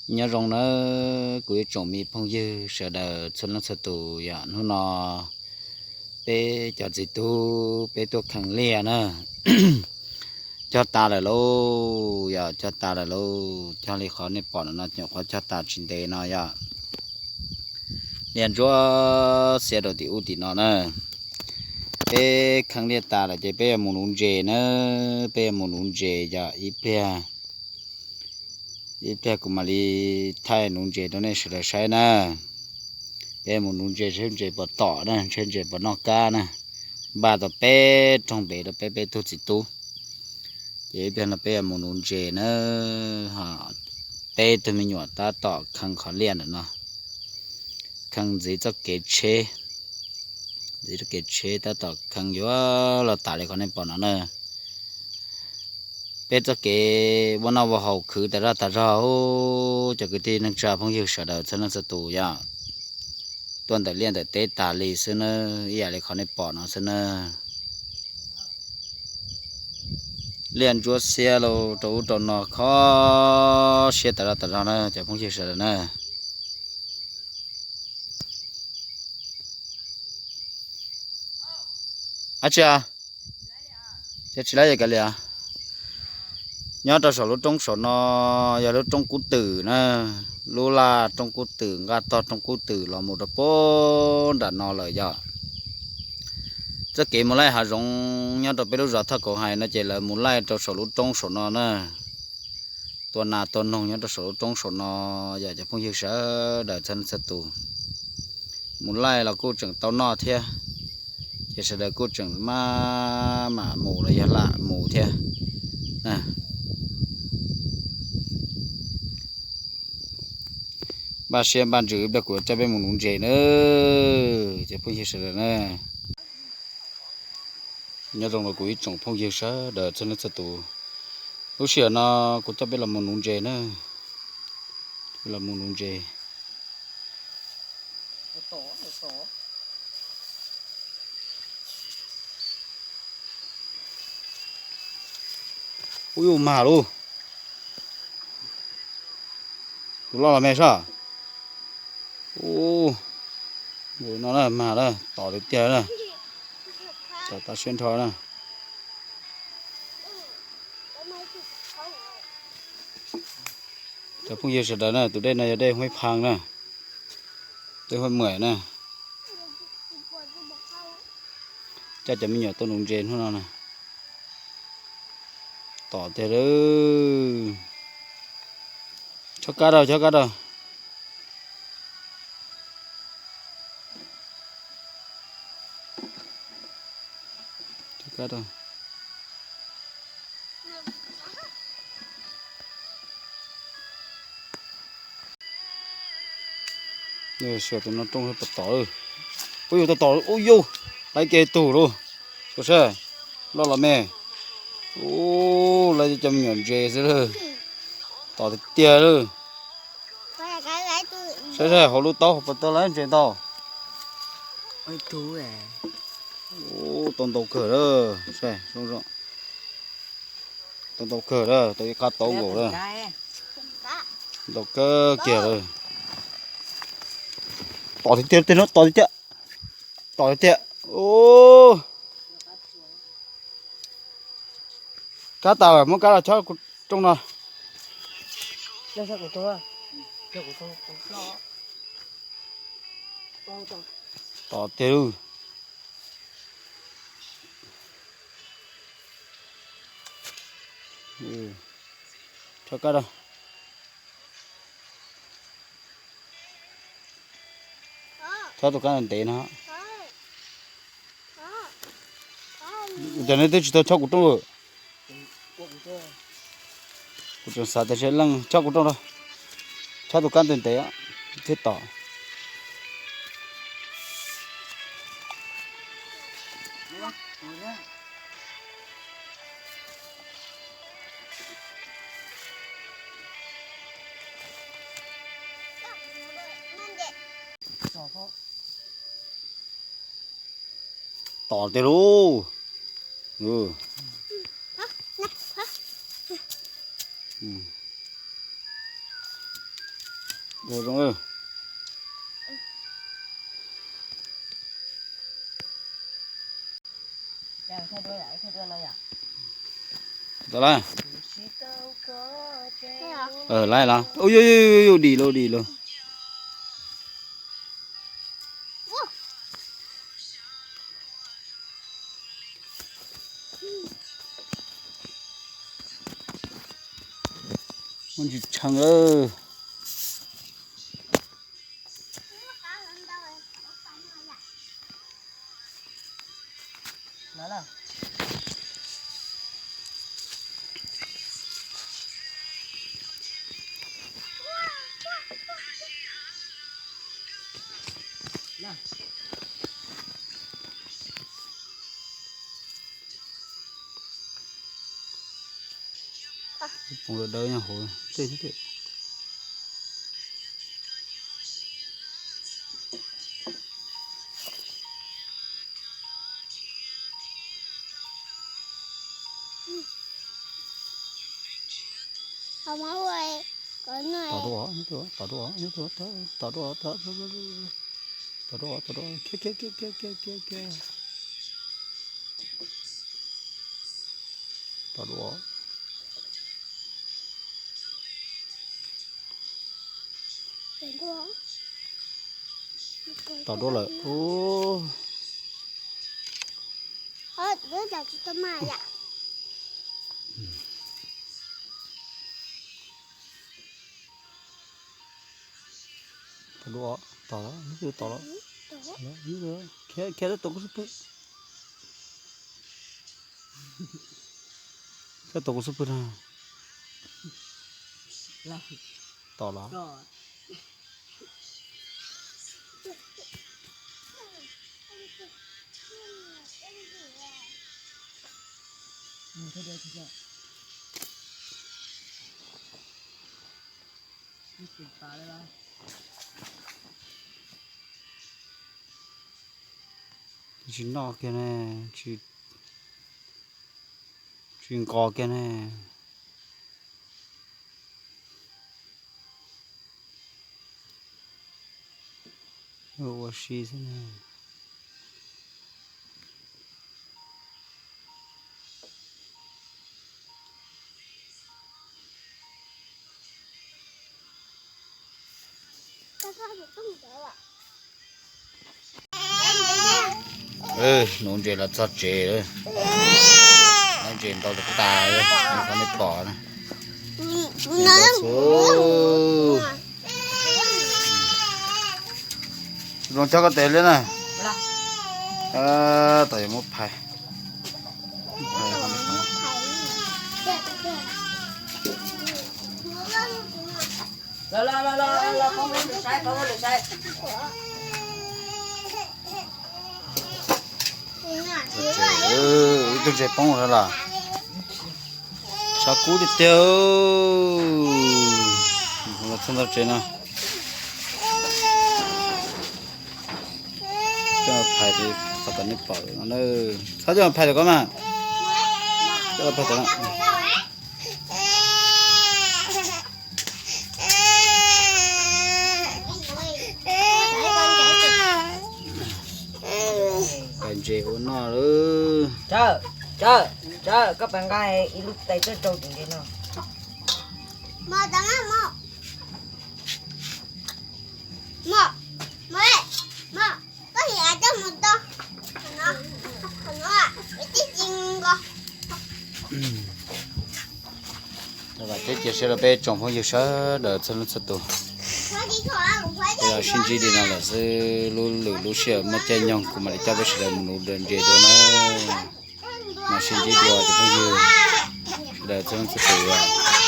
Nyob zoo nawb kuv ib tsoom me phooj ywg sawv daws txhua leej txhua tus, yog hnub no peb cov txiv tub peb tuaj kheev liaj na. Cog tas lawm lauj, yog cog tas lawm lauj, cog li qhov nej pom no, nyuam qhuav cog tas tsis ntev no yog liaj ntsuab xiab rau tim ub tim no na. Peb kheev liaj tas lawm ces peb yuav mus nuv ntses na, peb yuav mus nuv ntses yog ib pliag, ib pliag kuv mam li thaij nuv ntses rau nej sawv daws saib na. Peb mus nuv ntses seb ntses puas tom na, seb ntses puas noj kab na. Npaj tau peb rooj npe rau peb peb tug txiv tub. Ces ib pliag no peb yuav mus nuv ntses na, ho peb tug me nyuam tab tom kheev qhov liaj ntawm no, kheev ntxiv txoj kev tsheb, ntxiv txoj kev tsheb tab tom kheev yuav los tas li qhov nej pom no na. Peb txoj kev ua noj ua haus khwv tas zaj tas zog, cov kwv tij neej tsa phooj ywg sawv daws txhua leej txhua tus yog tuaj ntawm liaj ntawm teb tas li xwb na, ib yam li qhov nej pom no xwb na. Liaj ntsuab xiab lauj, rau ub rau no kho siab tas zaj tas zog na cov phooj ywg sawv daws na. Ab tsi, ces tsis laib kav liam. Nyob rau saum lub roob saum no yog lub roob Kub Twm na, lub laj roob Kub Twm nqaj tog roob Kub Twm los mus rau puag nram no lawm yog. Txoj kev mus laij hav zoov nyob rau peb lub zos Thoj Kauv Hais no ces lawv mus laij rau saum lub roob saum no na. Tua nas tua noog nyob rau saum lub roob saum no yog cov phooj ywg sawv daws txhua leej txhua tus. Mus laij los kuj tseem tau noj thiab, ces sawv daws kuj tseem maj mam mus los yog lam mus thiab. Npaj siab npaj ntsws ib pliag kuv coj peb mus nuv ntses na, cov phooj ywg sawv daws na. Nyob zoo rau kuv ib tsoom phooj ywg sawv daws txhua leej txhua tus. Lub sij hawm no kuv coj peb los mus nuv ntses na, los mus nuv ntses. Ub, yuj, mag lauj. Tus loj los me sab. Ub, no na, mag na, tom tiag tiag na. Tom tau siab nrho na. Cov phooj ywg sawv daws na, tus dej no yog dej Huaib Phaj na, dej Huaib Muam na. Coj cov me nyuam tuaj nuv ntses hnub no na. Tom tiag. Chob kab rau, chob kab rau. Xyov tus no rooj puas tom. Ub, yuj, tom tom, ub yuj, laiv kiag tug lauj. Xyov saib, loj los me. Ub, laiv cov me nyuam ntses xwb lawm. Tom tiag tiag lawm. Saib saib hauv lub taub hau puas tau laiv ntses ntau. Ub, tau ntau kawg lawm. Saib zoo zoo. Tau ntau kawg lawm, tau ib qab taub nkaus lawm. Ntau kawg kiag lawm. Tom tiag tiag, tej no tom tiag tiag. Tom tiag tiag. Ub. Kab tas lawm, muab kab los chob kuv rooj no. Tom tiag lauj. Chob kab rau. Chob tus kab ntev no. Ua cas nej twb tsis tau chob kuv rooj lawm? Kuv tseem xav tias seb leej chob kuv rooj rau. Chob tus kab ntev ntev thiab tom. Tom tiag lauj. Ub, ub. Ub, ub. Zoo. Tau lawm. Lawm los. Ub, yus, yus, yus, yus, dim lauj, dim lauj. Muaj ntsis tshee lawm. Poob dawb dawb nyob hauv tej thiab. Tom dua, tom dua, tom dua, tom dua, tom dua, tom dua, khiav, khiav, khiav, khiav, khiav, khiav. Tom dua. Tom dua lawm. Tom dua, tom, tom, khiav, khiav, tom kuv xub pwg. Khiav tom kuv xub pwg na. Tom los. Tsis noj kiag ne, tsis nqos kiag ne. Ua si xwb ne. Nuv ntses los txog tsev lawm. Nuv ntses ntau tas tas li qhov nej pom na. Zoo cog koj tes liab na. Tab tom yuav muab phais. Ib tug ntses poob lawm los. Tshav kub tiag tiag. Los txog ntawm tsev no. Coj phais qhov tom nej pom no. Txhob coj phais tom ko mas. Coj phais tom no. Phais ntses ua noj lawm. Tsawm, tsawm, tsawm, koj pais nqa ib lub tais tuaj rau tus ntses no. Vam thiab cia siab rau peb tsoom phooj ywg sawv daws txhua leej txhua tus. Peb los sib ntsib li no lawm xwb, lub lwm lub sij hawm muaj caij nyoog kuv mam li coj peb sawv daws mus nuv ntses dua na. Mam sib ntsib dua cov phooj ywg sawv daws txhua leej txhua tus.